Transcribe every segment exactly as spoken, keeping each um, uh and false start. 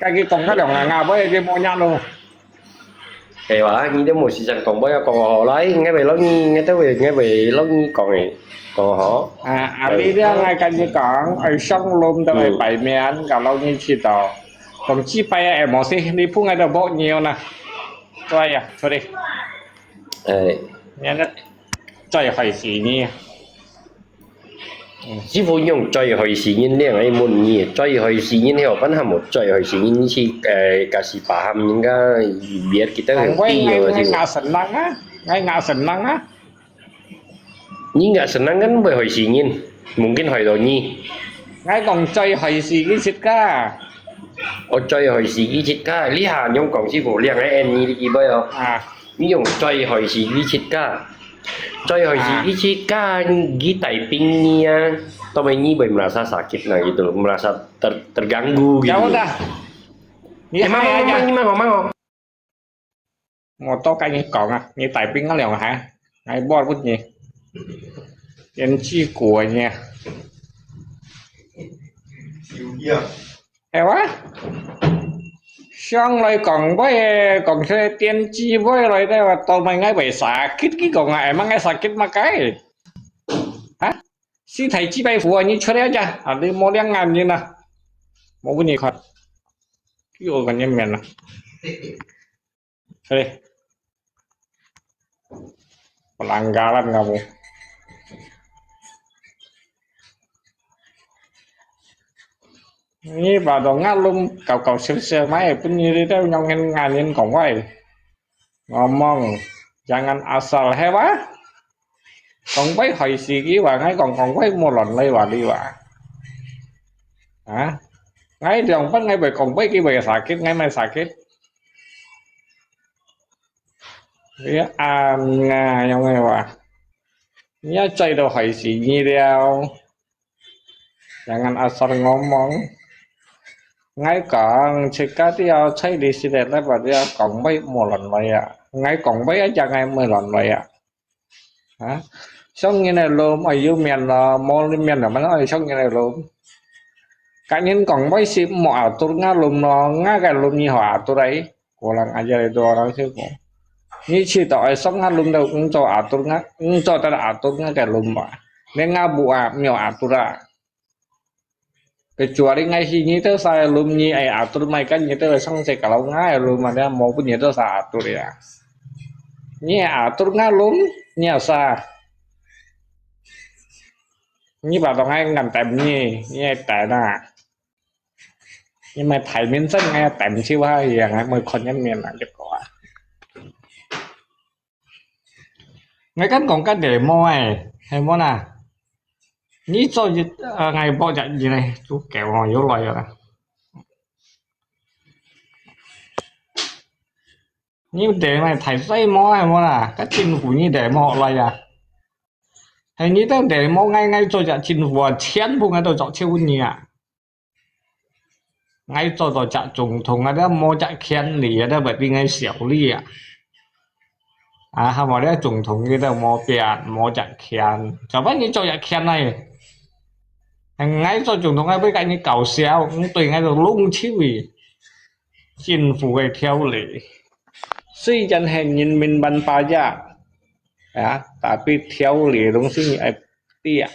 啊，佢講个兩個啊，尾佢無影咯。係哇，你都無時間講，尾要講好來，𠊎會摎你，𠊎都會，𠊎會摎你講誒，講好。啊，啊，你這樣𠊎跟你講，愛上路都愛擺面，搞摎你知道。講幾擺啊，無事，你碰𠊎都無尿啦。對呀，出去。哎。你看，最害死你。 師傅用最害死人，你愛問你，最害死人，你有辦法無？最害死人是，呃，假使paham人家，biar kita ngerti，我，我，我，師傅。我senang啊，我，我senang啊。你nggak senang kan會害死人，mungkin害到你。𠊎講最害死佢自家。哦，最害死佢自家，你還用講師傅，你還愛你的機會哦。啊。你用最害死佢自家。 最害死佢自家，佢大病你啊，到尾你會merasa sakit nah gitu，merasa ter-，terganggu gitu。Jauh dah。你慢慢慢慢，你慢慢慢慢。我都跟你講啊，你大病了還，還不不你，年紀過呢。 係哇？上來講話，講出來電視話來个話，到尾𠊎會sakit，佢講啊，emang𠊎sakit麼个？啊？四大指背符啊，你出來呀，啊，你無兩眼人啊，無分你看，佢有个人面啊。 Hei. Pelanggaran kamu. Ni ba dong ngalum kau kau sir sir mai pun ni deh nyong hen nganin kong wai. Ngomong, jangan asal hewa. Kong wai hoi si ki wa ngai kong kong wai mo lon lai wa li wa. Ha? Ngai dong pan ngai bai kong wai ki bai sakit ngai mai sakit. Iya, an nga yang ngai wa. Nya cai do hai si nyi liao. Jangan asal ngomong. Ngai kang cika dia cai di sini lepas dia kong bai mo lon bai ya. Ngai kong bai aja ngai mo lon bai ya. Ha? Song ngin ai lum ai yu mian lo, mo li mian lo, mana ai song ngin ai lum. Ka ngin kong bai si mo atur nga lum lo, nga ka lum ni ho atur ai. Kurang ajar itu orang sih ko. Ni si to ai song nga lum do, ng to atur nga, ng to tada atur nga ka lum ba. Ni nga bu a, mio atur a. Kecuali ngai hi nyi teu sa lum nyi ai atur mai kan nyi teu sang se kalau ngai lum ada mau pun nyi teu sa atur ya. Nyi atur ngai lum nyi sa. Nyi ba dong ai ngan tem nyi, nyi tem na. Nyi mai thai min sen ngai tem siu ha ya ngai mai kon nyan mian na jek ko a. Ngai kan kong kan demo ai, hai mo na. Ni cho yit, a, ngai bo ja yit nai, chu keo ho yo loi ya. Ni de mai thai sai mo hai mo na, ka chính phủ ni de mo loi ya. Hai ni tang de mo ngai ngai cho ja chính phủ a, chien bu ngai to cho cheu ni a. Ngai cho to ja tổng thống a, da mo ja kian li a, da bai bi ngai siau li a. A, ha mo da tổng thống ki da mo pian, mo ja kian. Cho ba ni cho ja kian nai. Ngai cho tổng thống a, bai ka ni kau siau, ng tui ngai to lung chiu i. Chính phủ a theo lý.雖然係人民辦法呀, ya, tapi theo lý東西ni ai tia.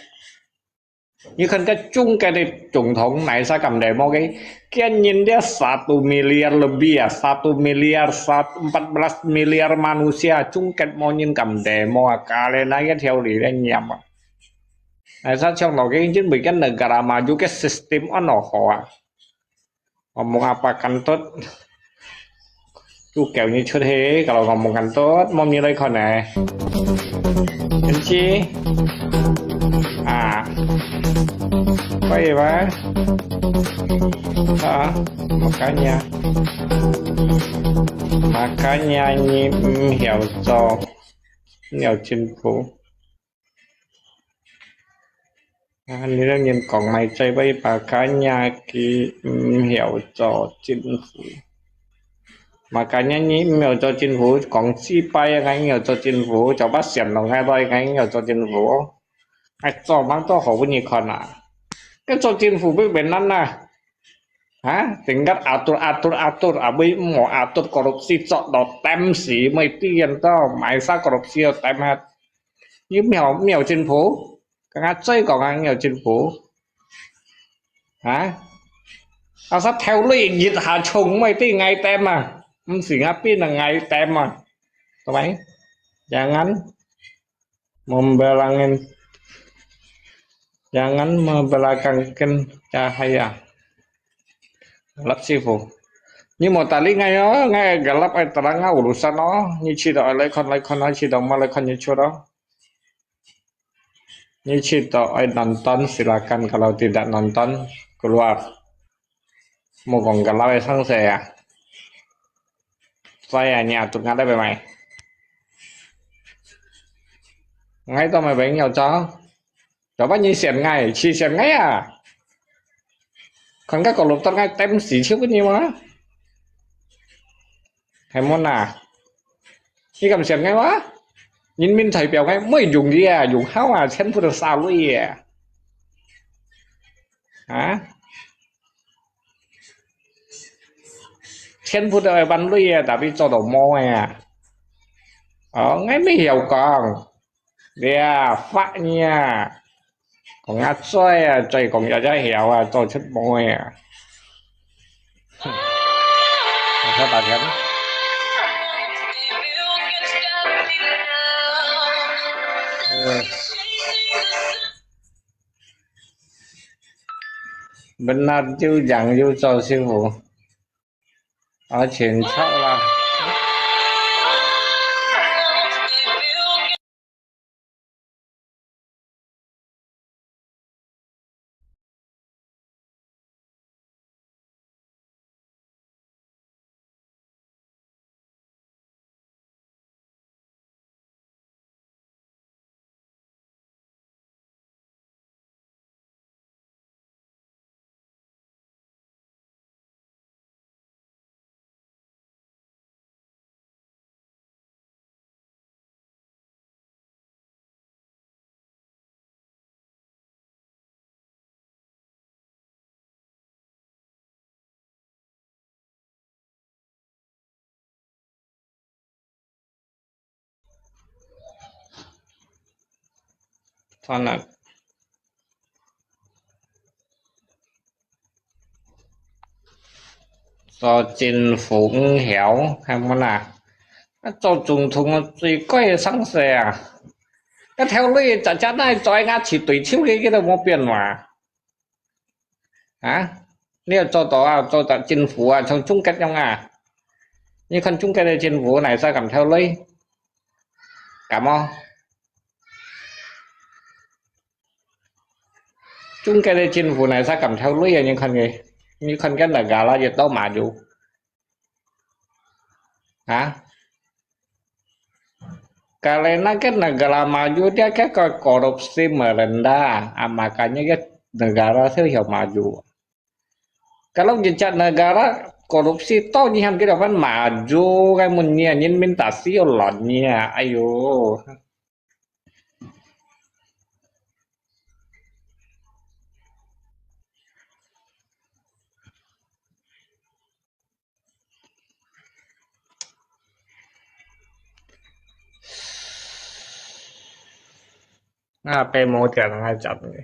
Ni kan ka chung ka de tổng thống nai sa kam de mo ke, kian nyin dia satu miliar lebih ya, satu miliar, sat-, empat belas miliar manusia, chung kat mo nyin kam de mo a, ka le nai ka theo lý le nyiam a. Nai sa chong lo ke, chính vì cái negara maju cái system ano ho a. Ngomong apa kentut? Chu keo ni chut he, kalau ngomong kentut, mo mi lai kon ne. Kenci. Ah. Apa ya, ba? Ah, makanya. Makanya ni, mm, hiao zo. Hiao chính phủ. A, ni đang nhìn kong mai cai bai ba ka nya ki, mm, hiao zo chính phủ. Makanya ni, mm, hiao zo chính phủ, kong si bai a, ngai hiao zo chính phủ, cho ba sian lo ngai bai, ngai hiao zo chính phủ. Ngai zo mang to ho bu ni kon a. Ka zo chính phủ bi ben nan na. Ha? Tingkat atur-atur-atur, abis mo atur korupsi cok do tem si, mo tiyan to, maisa korupsi do tem hat. Ni miao miao Chính phủ, kang a cai kong a miao Chính phủ. Ha? Asa theo lui yit ha chung mo ti ngai tem a, msi nga pin a ngai tem a. Tumai? Jangan membelakangkan, jangan membelakangkan cahaya. Lap sifu. Ni mo tali ngai o, ngai galap ai tarang nga urusan o. Ni chito ai laikon laikon o, chito ma laikon ni churo. Ni chito ai nonton, silakan, kalau tidak nonton, keluar. Mo kong galap ai sang se ya. Saya ni atuk ngai pe mai. Ngai to mai pe ngiau cho. Cho ba ni sian ngai, chi sian ngai a. Kon ka ko lup tor ngai tem si chiu ni ma. Hai mo na. Ni kam sian ngai ma. Nhân民代表ngai mo yung di a, yung hao a, chen pu to sa lui a. Ha? Chen pu to ai ban lui a, tapi cho to mo a. O, ngai mi hiau kong. Lia, fak nia. Kong a cai a, cai kong ya ya hiau a, cho chut mo a. Sa ta thiam. Benar ju jang ju cho sifu. Ở trên sáu là Than a. Cho chính phủ ưng hiếu, hay món à? Cho tổng thống là最贵的上司啊。Cái theo lui chả chả này cho anh chỉ tùy thiếu cái cái đâu mua tiền mà. Hả? Nếu cho đó à, cho chính phủ à, cho chung kết nhau à. Như con chung kết chính phủ này sao cảm theo lui? Cảm ơn. Chung kết chính phủ này sao cảm theo lui à, như con người. Như con cái là gà là gì tao mà dù. Hả? Karena kan negara maju dia kan ko- korupsi merendah, ah, makanya kan negara tuh yang maju. Kalau jejak negara korupsi toh nyihan kita kan maju kan munnya nyin minta sio lonnya, ayo. Nga pe mo tian nga chap ni.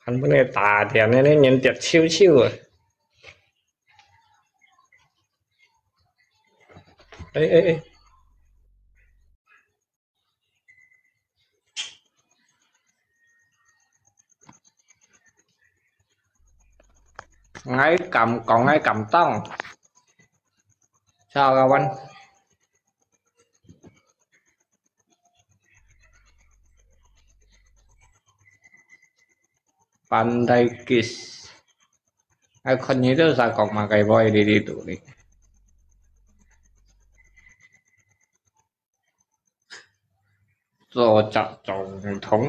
Kan bu ne ta tian ne ne nyen tiat chiu chiu. Ê, ê, ê. Ngai kam kong ngai kam tong. Sao kawan? Pandai kis. Ai kon ni tu sa kong ma kai boy di di tu ni. Cho chak tổng thống.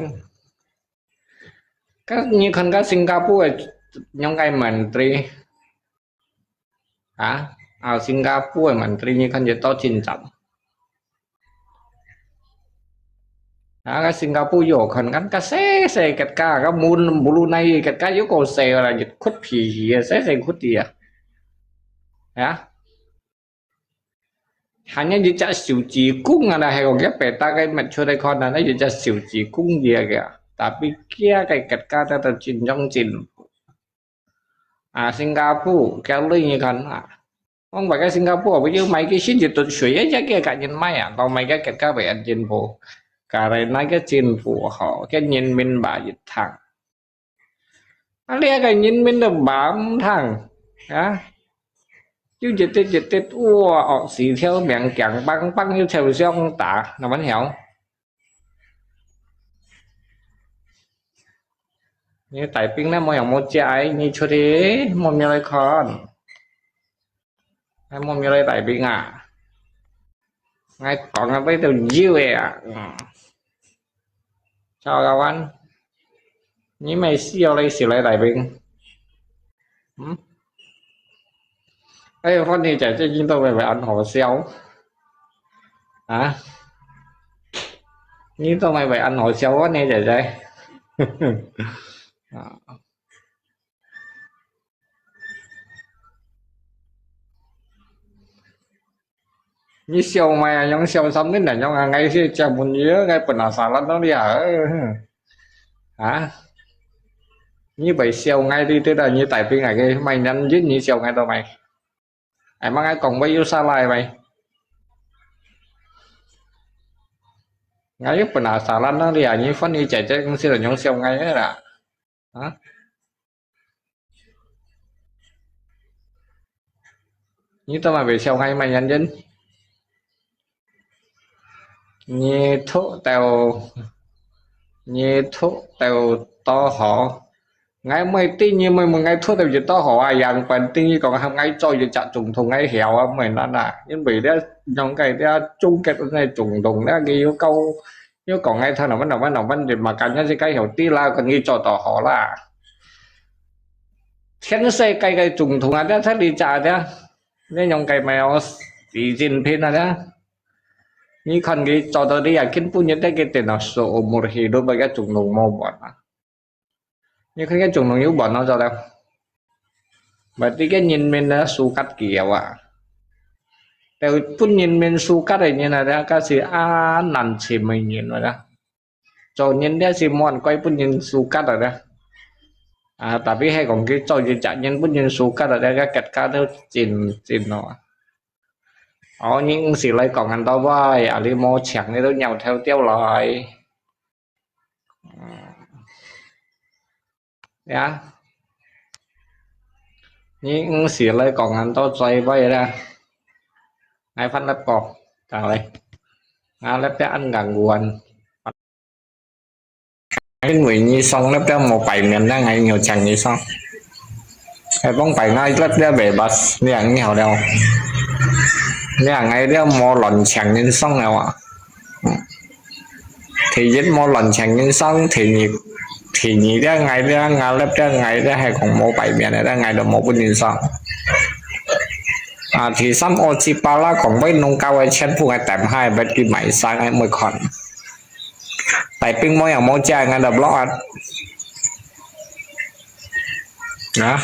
Các như khăn các Singapore, nhóm cái menteri. Hả? À, Singapore menteri như khăn gì đó chính chậm. 啊，該新加坡又看看，該細細國家，該Brunei國家又過細啦，一窟皮皮个，細細窟地啊。啊，hanya一隻手指公啊，還有个別大个metro个可能，一隻手指公个个，tapi佢个國家都都真正進步。啊，新加坡，佢類你看啊，講白个新加坡，不就買个新一頓水，一隻个个人買啊，到買个國家會安進步，karena个政府好，个人民吧一趟。 啊，這个人民都忙毋通啊，又一直一直，哇，惡死條命，強邦邦又受傷打，哪般曉？你大兵呢，無用無食，你出去，無命來看。 還無命來大兵啊？𠊎講啊，要到有个啊，嗯。Chào các bạn，你們笑來笑來大兵。嗯？哎，Fanny姐最近都會會恁好笑啊？你都會會恁好笑，Fanny姐姐。啊。 你笑麼啊？用笑三年了，用啊，𠊎是專門个，𠊎本來salah到你啊，啊？你會笑𠊎，你對到你大兵啊，个麼原因你笑𠊎到麼？哎，麼𠊎講話有salah个麼？𠊎又本來salah到你啊，你Fanny姐姐，你是用笑𠊎个啦，啊？ 你做麼會笑𠊎麼原因？你讀到，你讀到多好？𠊎毋知你毋問𠊎讀到幾多好啊？樣般等於講喊𠊎做一隻總統，𠊎曉啊，毋難啊。因為這樣个這中國个總統，這个又高 又講𠊎聽，哪般哪般哪般，就makanya自家曉知啦，跟佢做到好啦。全世界个總統啊，這這裡隻啊，這用个麼个習近平啊，這。你看佢做到這啊，根本就在个電腦seumur hidup个總統無換啊。 你看个總統有換咯，做了。Berarti个人民呢，suka佢啊。但本人民suka个人啊，這个是恁難尋个人啊。做人這是無人怪本人suka个。啊，tapi係講佢做一隻人本人suka个，這个國家都真真咯。哦，你毋係來講恁多話，啊，你無請你都搖頭掉來。 呀，你毋係來講恁多嘴話啦。𠊎翻粒過，等來。啊，粒粒恁gangguan。因為你上粒粒無牌面啦，𠊎有請你上。𠊎講牌𠊎粒粒bebas，你行你好了。你行𠊎粒無亂請人上了啊。嗯。 第一無亂請人上，第二，第二這𠊎這，𠊎粒這𠊎這係講無牌面个，這𠊎都無分人上。啊，第三，我只巴拉講，𠊎弄到个全部个店下，𠊎去買衫，𠊎毋會看。大兵無樣無食，𠊎就block啊。啊？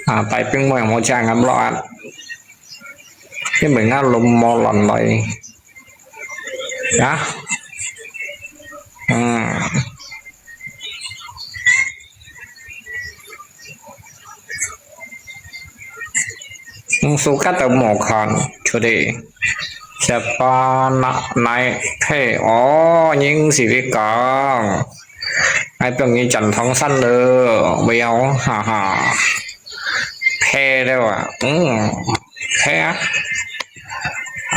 啊，大兵無樣無食，𠊎block啊。因為𠊎攏無亂來。 啊？嗯。嗯，suka都無看，出去。Siapa nak naik phe？哦，你毋係你講。𠊎放你轉唐山了，無要，哈哈。Phe了啊，嗯。 Phe啊？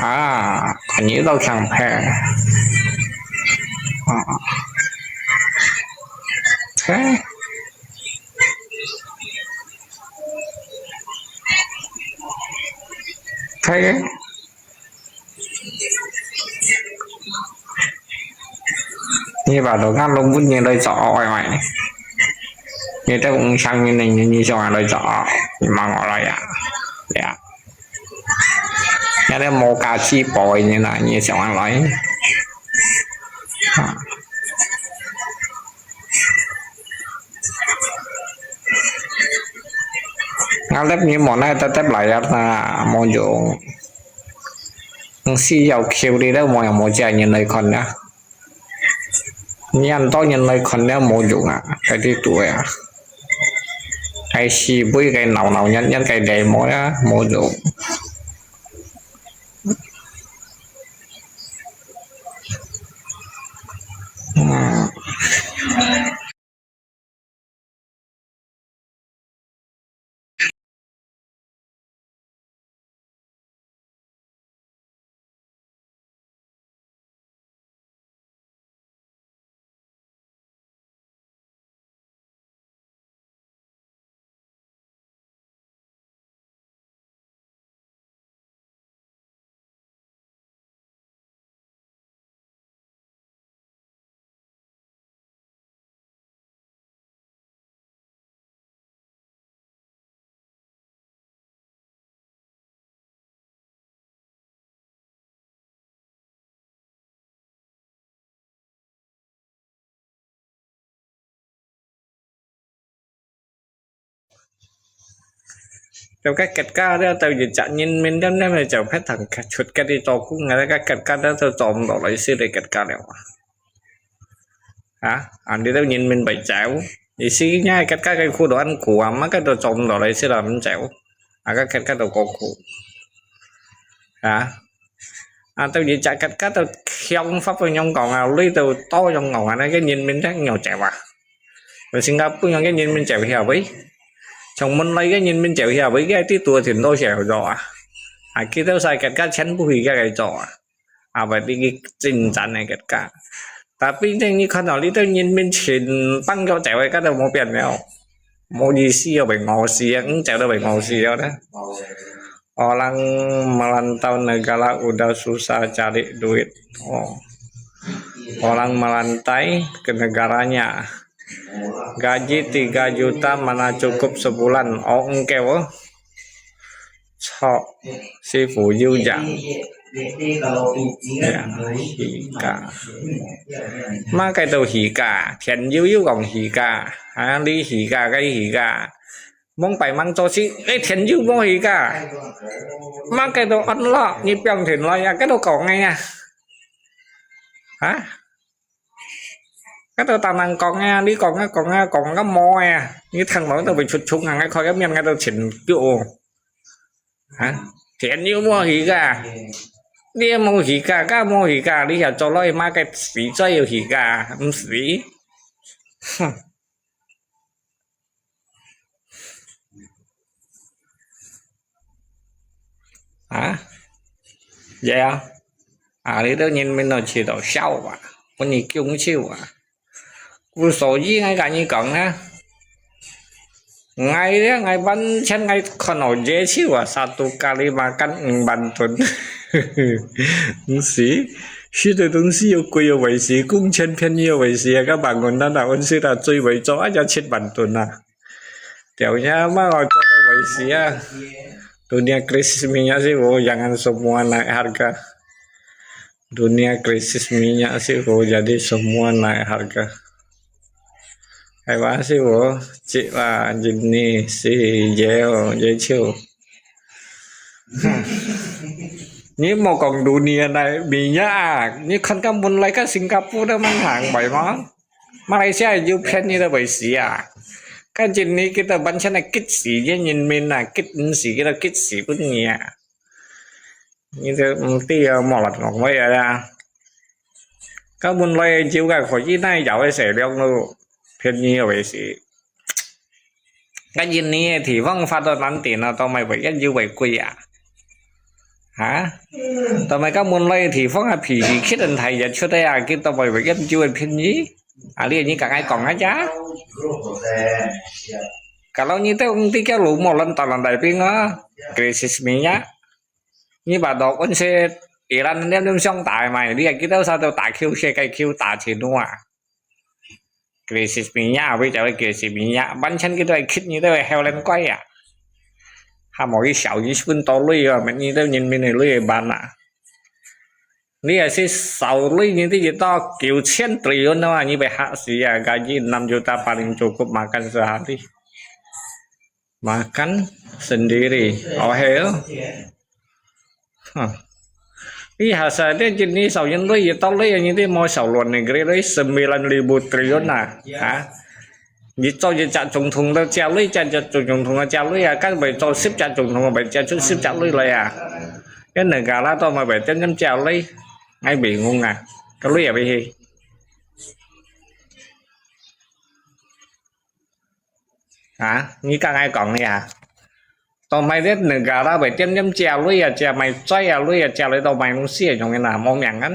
啊，看你都像phe。啊。Phe。Phe。 你把頭看攏分人來做惡个嘛。你都毋像人呢，你，你想愛來做惡，你問我來呀，對啊。你都無價值寶个人啊，你想愛來？啊。Ngalep你無奈tetep layar na，無用。你需要Q你都無用，無借人來看啊。你恁多人來看了無用啊，該啲對啊。該示威，該鬧鬧熱熱，該demo啊，無用。嗯。 就該國家了，就一隻人民點點就別同出該啲做工啊，該國家了就做毋到來事个國家了啊。啊，啊，你兜人民會走，你死人个國家个苦都恁苦啊，麼个都做毋到來事啦，毋走，啊，該國家都過苦。啊， 啊，到一隻國家都強法分樣講啊，累到多樣講啊，該个人民才有走啊。有新加坡樣个人民走去哪位？從門來个人民走去哪位？該啲都挺多少咗啊。啊，佢兜晒國家全部去該个做啊。啊，毋係呢个進展个國家。Tapi你看到呢兜人民全放咗走个，該都無變了。 無意思啊，會餓死啊，你走都會餓死啊咧。Orang merantau negara udah susah cari duit. Oh. Orang merantau ke negaranya. Gaji tiga juta mana cukup sebulan. Oh, engke oh. 錯，師傅有講。呀，魚價。麼个都魚價，天佑又講魚價，啊，你魚價，該魚價。往擺吂做事，誒，天佑無魚價。麼个都安樂，你變天來呀，該都講个呀。啊？ 該都單單講啊，你講啊講啊講啊無啊，你聽落都會出蟲啊，𠊎看个面𠊎都清楚哦。啊，天佑無魚價，你也無魚價，該無魚價，你曉做落去麼个水災有魚價，毋係？哼。 啊？Yeah啊，啊，你兜人民都知道笑話，分你供笑話。故所以𠊎甲你講啊，𠊎咧，𠊎完全𠊎看到這笑話，satu kali makan五萬ton。毋係，食个東西又貴又會死，工錢便宜又會死啊，該bangunan啊，溫室啊，最會做啊，要七萬噸啊。 Taunya mah kau coba baisi ya. Dunia krisis minyak sih, oh, jangan semua naik harga. Dunia krisis minyak sih, oh, jadi semua naik harga. Hai ba sih, oh, cik lah, jenis si Jeo, Jeo. 你莫講dunia naik minyak啊，你看看本來个新加坡都蠻行，係無？ 馬來西亞有便宜都會死啊！該印尼佢兜完全係激死，這人民啊，激毋死，佢兜激死本你啊！你都毋知啊，莫亂講話啊！該本來就該可以耐有个食量咯，便宜又會死。該印尼个地方發到難頂啊，到尾會一樣會貴啊！ 哈？但係該門來个地方啊，脾氣激人大一出來啊，佢到尾會一樣會便宜。啊，你你講愛講啊呀？Kalau你兜毋知叫老母輪到人大兵啊，krisis minyak。你把到溫室Iran念念想打嘛，你啊，佢兜啥都打Q世界Q打全啊。 Krisis minyak，會就係krisis minyak，完全佢都係激你兜係helen怪啊！還無去小一分多鐳啊，乜你兜人民个鐳會辦啊？你也是少了你的一到九千triliun啊，你被吓死啊！Gaji enam juta paling cukup makan sehari. Makan sendiri. Oh, hell. Hah. Ih, hasa dia jenis sau yang lui, tau lui yang ini mau sau luar negeri lui sembilan ribu triliun lah. Ha? Ni cho je cak chung thung da cia lui, cia cia chung thung da cia lui ya, kan bai cho sip cak chung thung bai cia chu sip cak lui lai ya. Kan negara to ma bai tem tem cia lui. Ngai bingung ah. Ka lui ya bai hi. Ha? Ni ka ngai kong ya. To mai det negara bai tem tem cia lui ya, cia mai choi ya lui ya, cia lui to mai nung sia jong na, mo miang kan.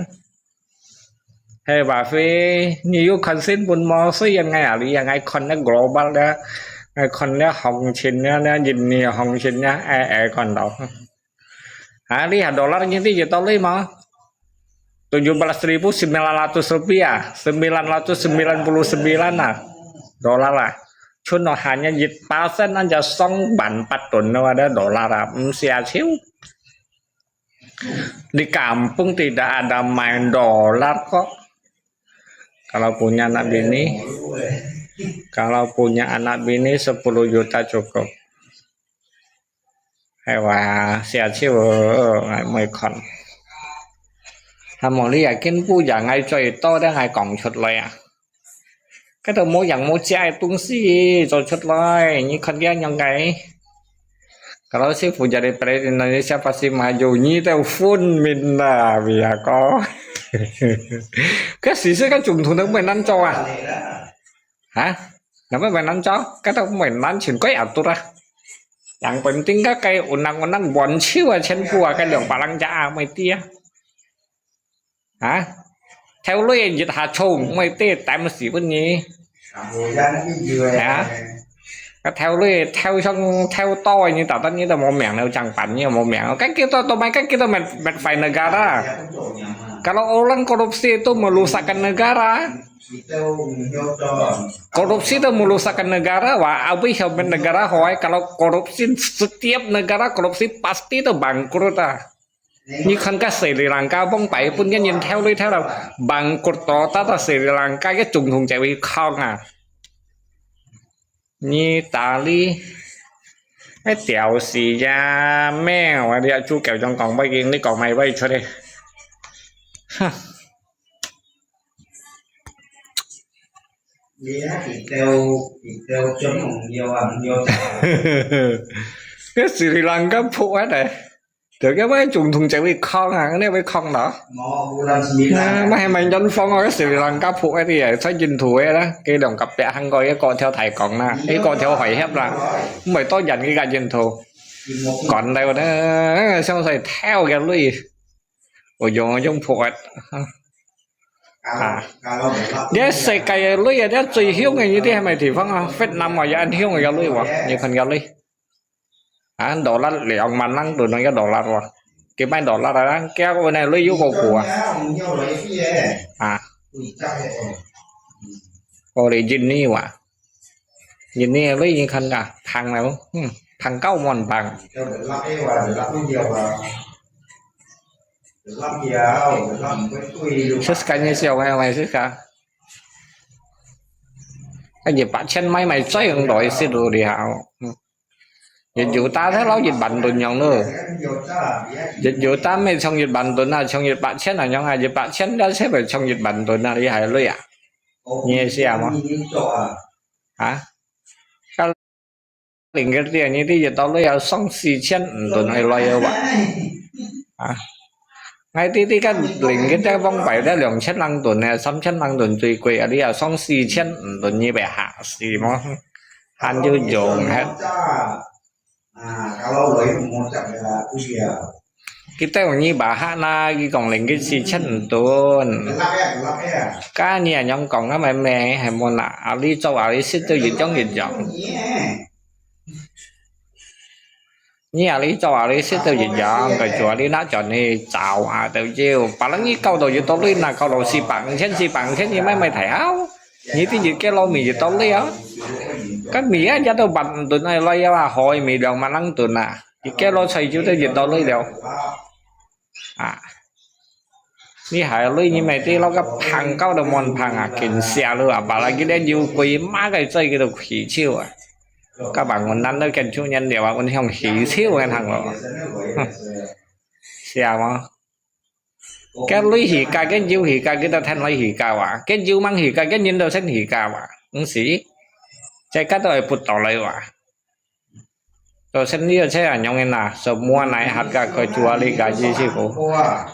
He ba fe, ni yu kan sin pun mo sui yan ngai ali ya ngai kon ne global ya, ngai kon ne hong chin ya, ne jin ni hong chin ya, eh, eh, kon do. Ha, li ha dollar ni ti je to lui mo. Tujuh belas ribu sembilan ratus rupiah, sembilan ratus sembilan puluh sembilan lah dollar lah. Chun no hanya jit pasen aja song ban patun no ada dollar lah, msia ciu. Di kampung tidak ada main dolar kok. Kalau punya anak bini, kalau punya anak bini sepuluh juta cukup. Hai wa, sia ciu, ngai mui kon. Ha mo li ya kin bu ya ngai coi to de ngai kong chut lai ah. Ka to mo yang mo cia ai tung si, cho chut lai, ni kon dia nyong ngai. Kalau si fu jadi pres Indonesia pasti maju, ni teu fun min da, bia ko. Ka si si ka chung thun de mui nan cho ah. Ha? Napa mui nan cho? Ka to mui nan chin koi atur ah. Yang penting ka kai unang unang bon chiu ah chen pu ah ka liang palang ja ah mui ti ah. Ha? Theo lui jit ha chung mui ti tam si pun ni. Ha? Ka theo lui theo sang theo to ni ta ta ni ta mo miang neu chang pan ni mo miang. Ka kita to mai ka kita met met fai negara. Kalau orang korupsi itu merusakkan negara. Korupsi itu merusakkan negara, wa, abis siapa negara hoai, kalau korupsi setiap negara korupsi pasti itu bangkrut ah. Ni kan ka Sri Lanka bong pai pun kan yin theo lui theo lau, bangkrut to ta ta Sri Lanka ke chung thung cewek kong ah. Ni ta li, ai tiao si ya meo, wa dia chu kêu trong kong bai king ni kong mai bai chut de. Ha. Cái Sri Lanka phu ai này. Được cái mấy chung thùng chạy bị con à, cái này bị con đó. À, mấy hai mày nhân phong ở cái Sri Lanka phu ai thì ấy, thấy dân thủ ấy đó, cái đồng cặp bè hăng coi cái con theo thầy con nè, cái con theo hỏi hiệp là, không phải tôi dành cái gà dân thủ. Còn đây đó, xong rồi theo cái lui. Ôi dồi, giống phu ai. À. Cái世界lui à, cái最凶的一啲係咪地方啊？Việt Nam啊，有恁凶个lui哇，你看个lui。 Hán dollar liang manang tu nang ya dollar wa. Kí mai dollar a, kí aku nai lui yu ko kua. A. Ko li jin ni wa. Jin ni lui yin khan ka, thang nau. Hmm, thang kau mon bang. Siska ni siau ngai mai siska. Ka jit pah chien mai mai choi ang doi sit lu di hao. Hmm. Jit juta the lau jit ban tun yong lu. Jit juta me chong jit ban tun a, chong jit pah chien a yong a, jit pah chien da se bai chong jit ban tun a li hai lui a. Nyi sia mo. Ha? Ka ling ke tia nyi ti jit to lui a song si chien tun ai lui a wa. Ha? Ngai ti ti ka ling ke tia vong pai da liang chien lang tun ne, sam chien lang tun chui kui a li a song si chien tun nyi bai ha si mo. Han yu yong het. Kita nyi ba ha na, ki kong ling ki si chen tun. Ka nyi a nyong kong a mai mai hai mo na, a li chau a li sit tu yit yong yit yong. Nyi a li chau a li sit tu yit yong, ka chua li na chua ni chau a tu jiu. Pa lang nyi kau tu yit to lui na kau lo si pang chen si pang chen nyi mai mai thai hao. Nyi ti yit ke lo mi yit to lui a. Ka mi a ja tu ban tun ai lo ya hoi mi liang ma lang tun a. Yit ke lo chai ju tu yit to lui liao. A. 你還有類人乜知摎个朋友都無朋啊，緊寫了啊，把佢个有鬼罵个嘴佢都起手啊。甲把阮難得跟出年了啊，阮向起手个行咯。哼，寫嘛。个類起價，个有起價，佢都聽類起價哇。个有mang起價，个人都先起價哇。毋是，這个都會不到來哇。 做生理个車啊，樣个啦，semua naik harga kecuali gaji sih ko.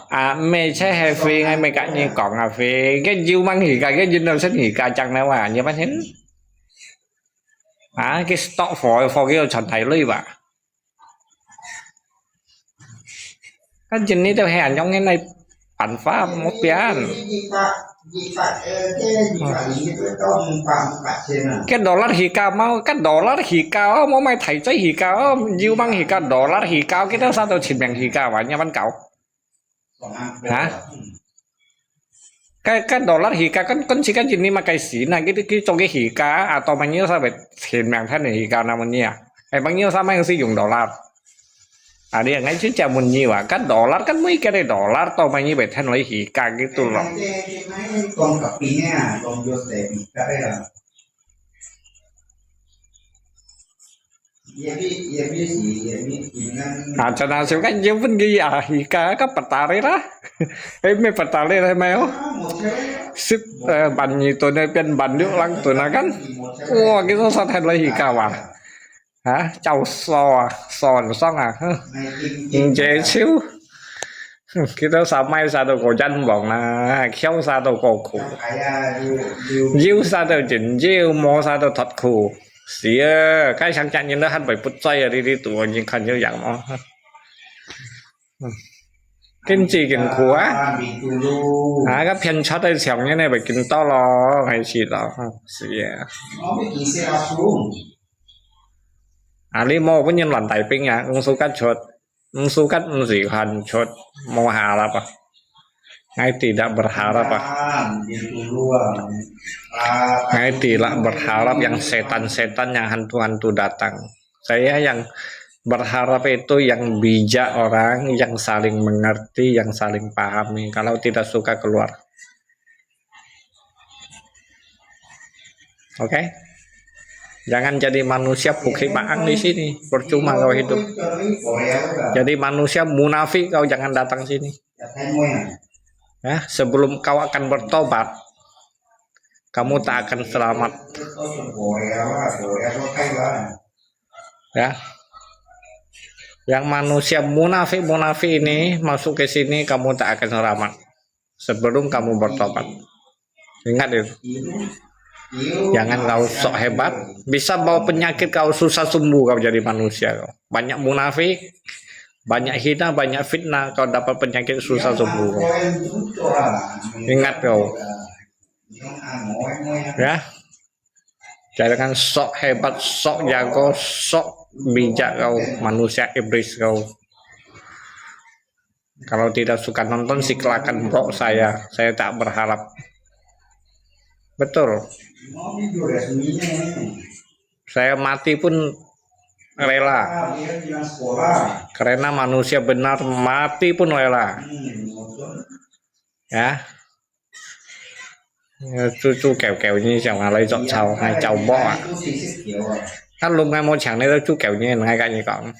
Ah, meh車係飛，𠊎meh甲你講啊飛，个油mang起價，个油都升起價，漲了啊，你發現？啊，个stock貨貨个全大類吧？啊，今日都係恁樣个來辦法，無變。个dollar起價嘛，个dollar起價哦，無買大隻起價哦，油mang起價，dollar起價，kita satu千名起價，哇，你樣搞？啊？个个dollar起價，跟跟時間今日嘛該時那，佢佢做个起價，啊，到朋友上面千名聽你起價，那麼你啊，哎，朋友上面是用dollar。 啊，你𠊎就借問你啊，个dollar，个每个个dollar到買你會聽落去價幾多咯？啊，真係想个，你問佢啊，起價个不打你啦，哎，没不打你了没有？十呃，萬二噸那變萬六兩噸啊，看，哇，佢都上天來起價哇！ 啊，照數啊，算算啊，哼，毋接受。哼，佢都啥賣啥都過冤枉啊，翹啥都過苦，有啥都真有，無啥都脫苦。是啊，該上家人都還會不在啊，你你讀你看有樣無？嗯，經濟艱苦啊。啊，个偏差在上面呢，會見到咯，還是咯，嗯，是啊。 啊，你莫分人亂大兵啊，毋suka出，毋suka毋是看出，無harap啊。Saya tidak berharap啊。Saya tidak berharap yang setan-setan, yang hantu-hantu datang. Saya yang berharap itu yang bijak orang, yang saling mengerti, yang saling pahami. Kalau tidak suka keluar. Oke? Jangan jadi manusia bukit baang di sini. Percuma kau hidup. Jadi manusia munafik kau jangan datang sini. Ya, sebelum kau akan bertobat, kamu tak akan selamat. Ya. Yang manusia munafik-munafik ini masuk ke sini, kamu tak akan selamat. Sebelum kamu bertobat. Ingat itu. Jangan kau sok hebat. Bisa bawa penyakit kau susah sembuh kau jadi manusia kau. Banyak munafik, banyak hina, banyak fitnah, kau dapat penyakit susah sembuh kau. Ingat kau. Ya. Jangan sok hebat, sok jago, sok bijak kau, manusia iblis kau. Kalau tidak suka nonton, silakan blok saya. Saya tak berharap. Betul. Saya mati pun rela. Karena manusia benar, mati pun rela. Ya. 豬豬狗狗呢，像𠊎來作操，𠊎走無啊。啊，攏𠊎無請你到豬狗呢，𠊎甲你講。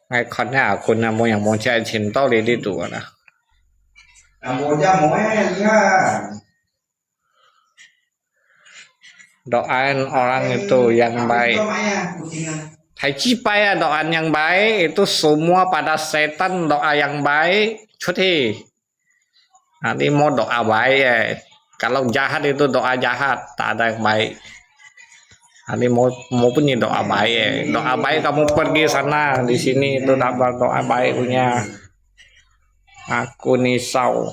𠊎看你阿坤啊，無樣無車，尋到你呢度啊啦。Doain orang itu yang baik. Hai cipai ya, doain yang baik, itu semua pada setan doa yang baik, cuti. Nanti mau doa baik ya. Kalau jahat itu doa jahat, tak ada yang baik. Nanti mau mau punya doa baik ya. Doa baik kamu pergi sana, di sini itu tak berdoa baik punya. Aku nisau.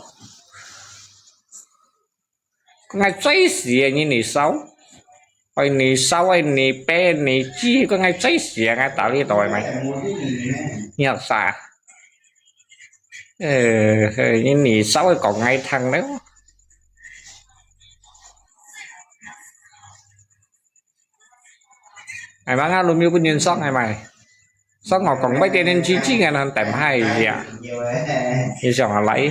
Kau ngai cai sia ni nisau. Oi nisau, oi ni pe, ni ci, kau ngai cai sia ngai tali toi mai. Nyak sa. 呃，你你稍微講𠊎聽了。哎，嘛，我都沒有本人上，哎，嘛。上我講，拜天天去去，俺很等害一下。你想啊，來。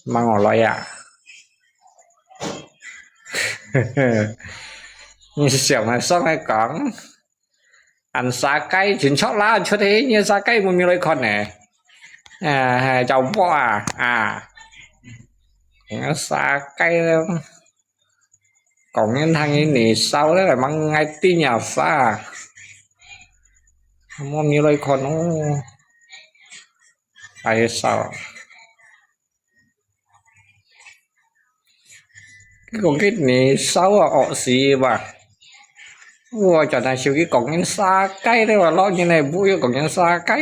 問我來啊。你想啊，上來講，恁沙雞，真著啦，出去，你沙雞無咪來看呢。啊，就我啊，啊，你沙雞咯。 講人聽人你燒咧，吂𠊎知你啥？莫咪來看哦，大燒。佢講佢你燒啊，惡死吧！我轉頭手機講人沙雞咧，話落人來，不要講人沙雞。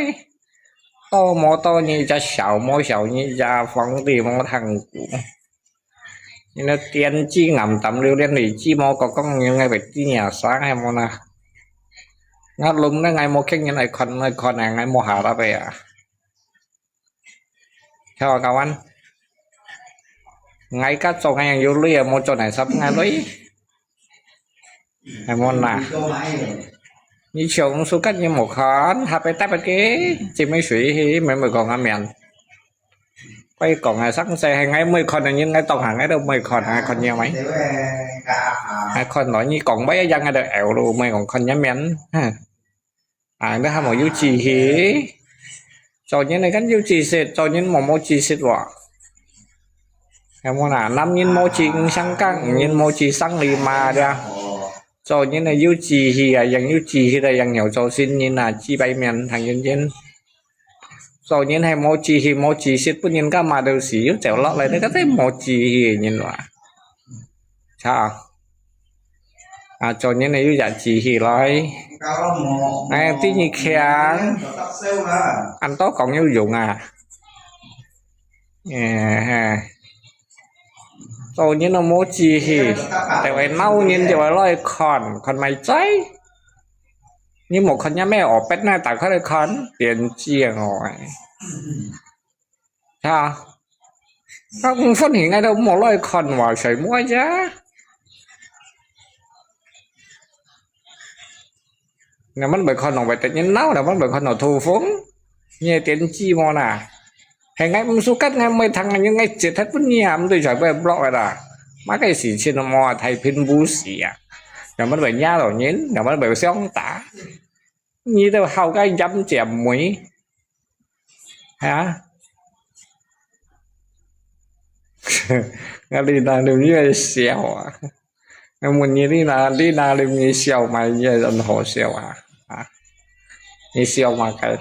多無多，你隻小無小，你隻皇帝無聽過。 你那電子暗淡，連荔枝無講講，你𠊎會知你啥，係無啦？𠊎攏咧，𠊎無見人來看，來看啊，𠊎無下落去啊。聽我講完，𠊎家做𠊎有鐳啊，無做哪十𠊎鐳。 係無啦？你想suka你無看，下背大背个，姊妹水，妹妹講阿面。佢講啊，上世係𠊎妹看个人，𠊎當下𠊎都妹看，𠊎看你咪。𠊎看到你講乜一樣，𠊎都噭咯，妹講看你面。啊，你還無有志氣。做人你看有志氣，做人無無志氣喎。係無啦？男人無志毋成家，女人無志生你嘛，對啊。 做人啊，有志氣啊，人有志氣啊，人有做先人啊，幾百面聽人人。做人係無志氣、無志氣，分人家罵到死，又走落來，你个真無志氣个人哇！操！啊，做人啊，有隻志氣來。哎，第二強，恁多講有用啊。哎，嘿。 做人都無志氣，就會鬧人，就會落去看，看麼个？你無看人咩？哦，別人打開來看，電子哦，哎。哈？啊，五分鐘𠊎都無落去看，話誰無啫？ 你們會看到會得人鬧，你們會看到透風，你个電子無啦？係𠊎毋suka，𠊎毋會聽，𠊎截忒分你啊，毋對就會block个啦。麼个事情都無啊，太平無事啊。你們會惹到人，你們會相打。你都好个飲姐妹，啊？𠊎你那裡面笑啊？ 𠊎問你，你那，你那裡面笑嘛，也很好笑啊，啊，你笑麼个？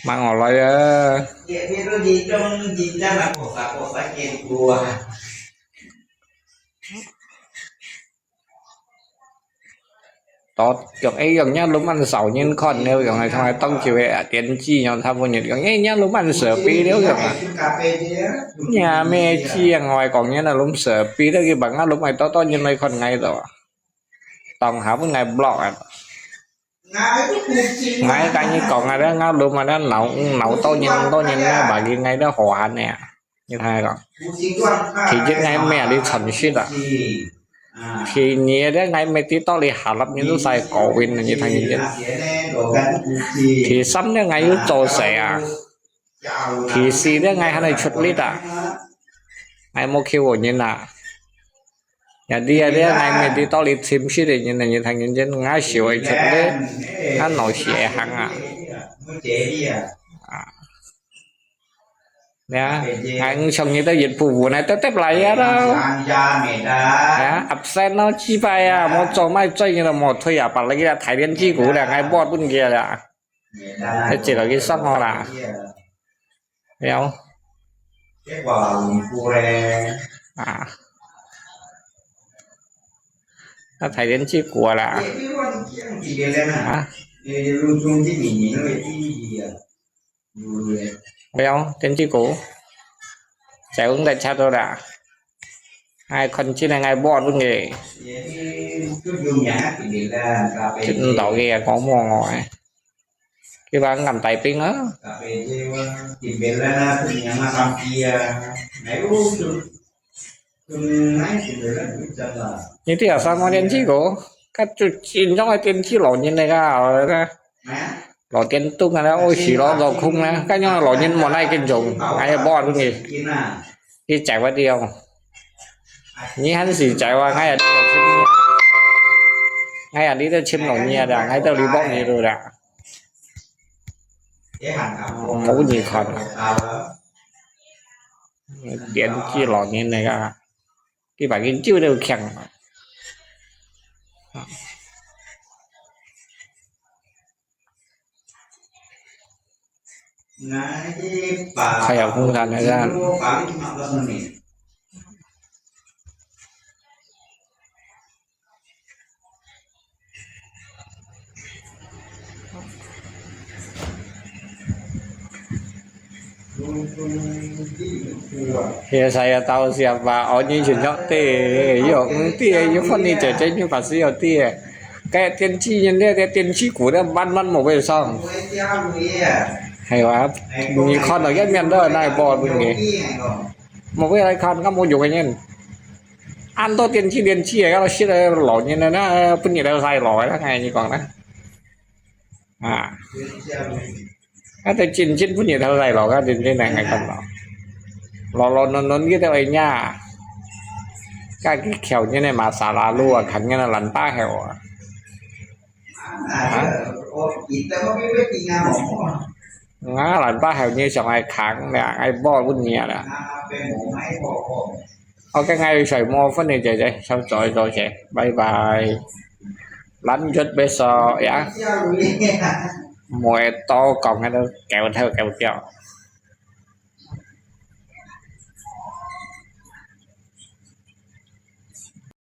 問我來啊。到，用，哎，用，若攏恁少人看了，用，哎，從來當久个電子，用，差不多，用，哎，若攏恁設備了，用啊。若咩子啊，𠊎講，若那攏設備了，佢把𠊎攏買多多人來看𠊎了。當下分𠊎block啊。𠊎跟你講啊，𠊎攏買了，鬧，鬧多人，多人了，把佢𠊎都好閒呢。 你聽𠊎講，第一𠊎乜你誠實啊，第二咧𠊎乜知道你下粒人都使過分，你聽見？第三咧𠊎有做事啊，第四咧𠊎還來出力啊，𠊎無求人啊。 也知啊，知啊，𠊎乜知道你誠實个人，你聽見，𠊎手會出力，𠊎腦屎會行啊。啊，呀，𠊎毋像你兜一步步呢，得得來呀咯。呀，absent咯，幾擺啊，無做，莫做，你都無退啊，把你个大連雞骨了，𠊎撥分佢了。 你接落去上好啦。了。啊。那大連雞骨啦。啊。了，電雞骨。在阮个車度啦。哎，看起來𠊎撥分佢。真到个啊，講無我哎。 佢話𠊎大兵啊。你知啊，什麼電器个？佢就真正个電器老人來个，好了个。老电动啊，那我洗了老空啊，感觉老人莫来跟踪，哎呀，不好东西，一摘不掉。你还是摘啊，哎呀，你要亲，哎呀，你都亲老人的，哎，都你帮你了的，冇你看，年纪老人那个，一百斤就都强。 開下風扇个啦。Biasa ya tahu siapa, oh, ini cocok deh, yo, ngerti ya, yo, Fanny姐姐，你把是有的。该电器人家的电器股的慢慢没位上。系啊，你看到一面都系那一波东西，没位来看，咁冇用个人。安到电器电器个，要现在老人了，那不你都晒老了，那你讲呢？啊，那得真正不你都晒老，那真正那还看到，老老嫩嫩个都会呀，该个条件的嘛，沙拉路啊，看见了烂大海啊。 啊？啊，蘭巴還有你想愛扛了，愛報問你了。OK，𠊎有水無分你姐姐，收咗咗先，拜拜。Lanjut besok ya。無會多講，該都搞頭搞掉。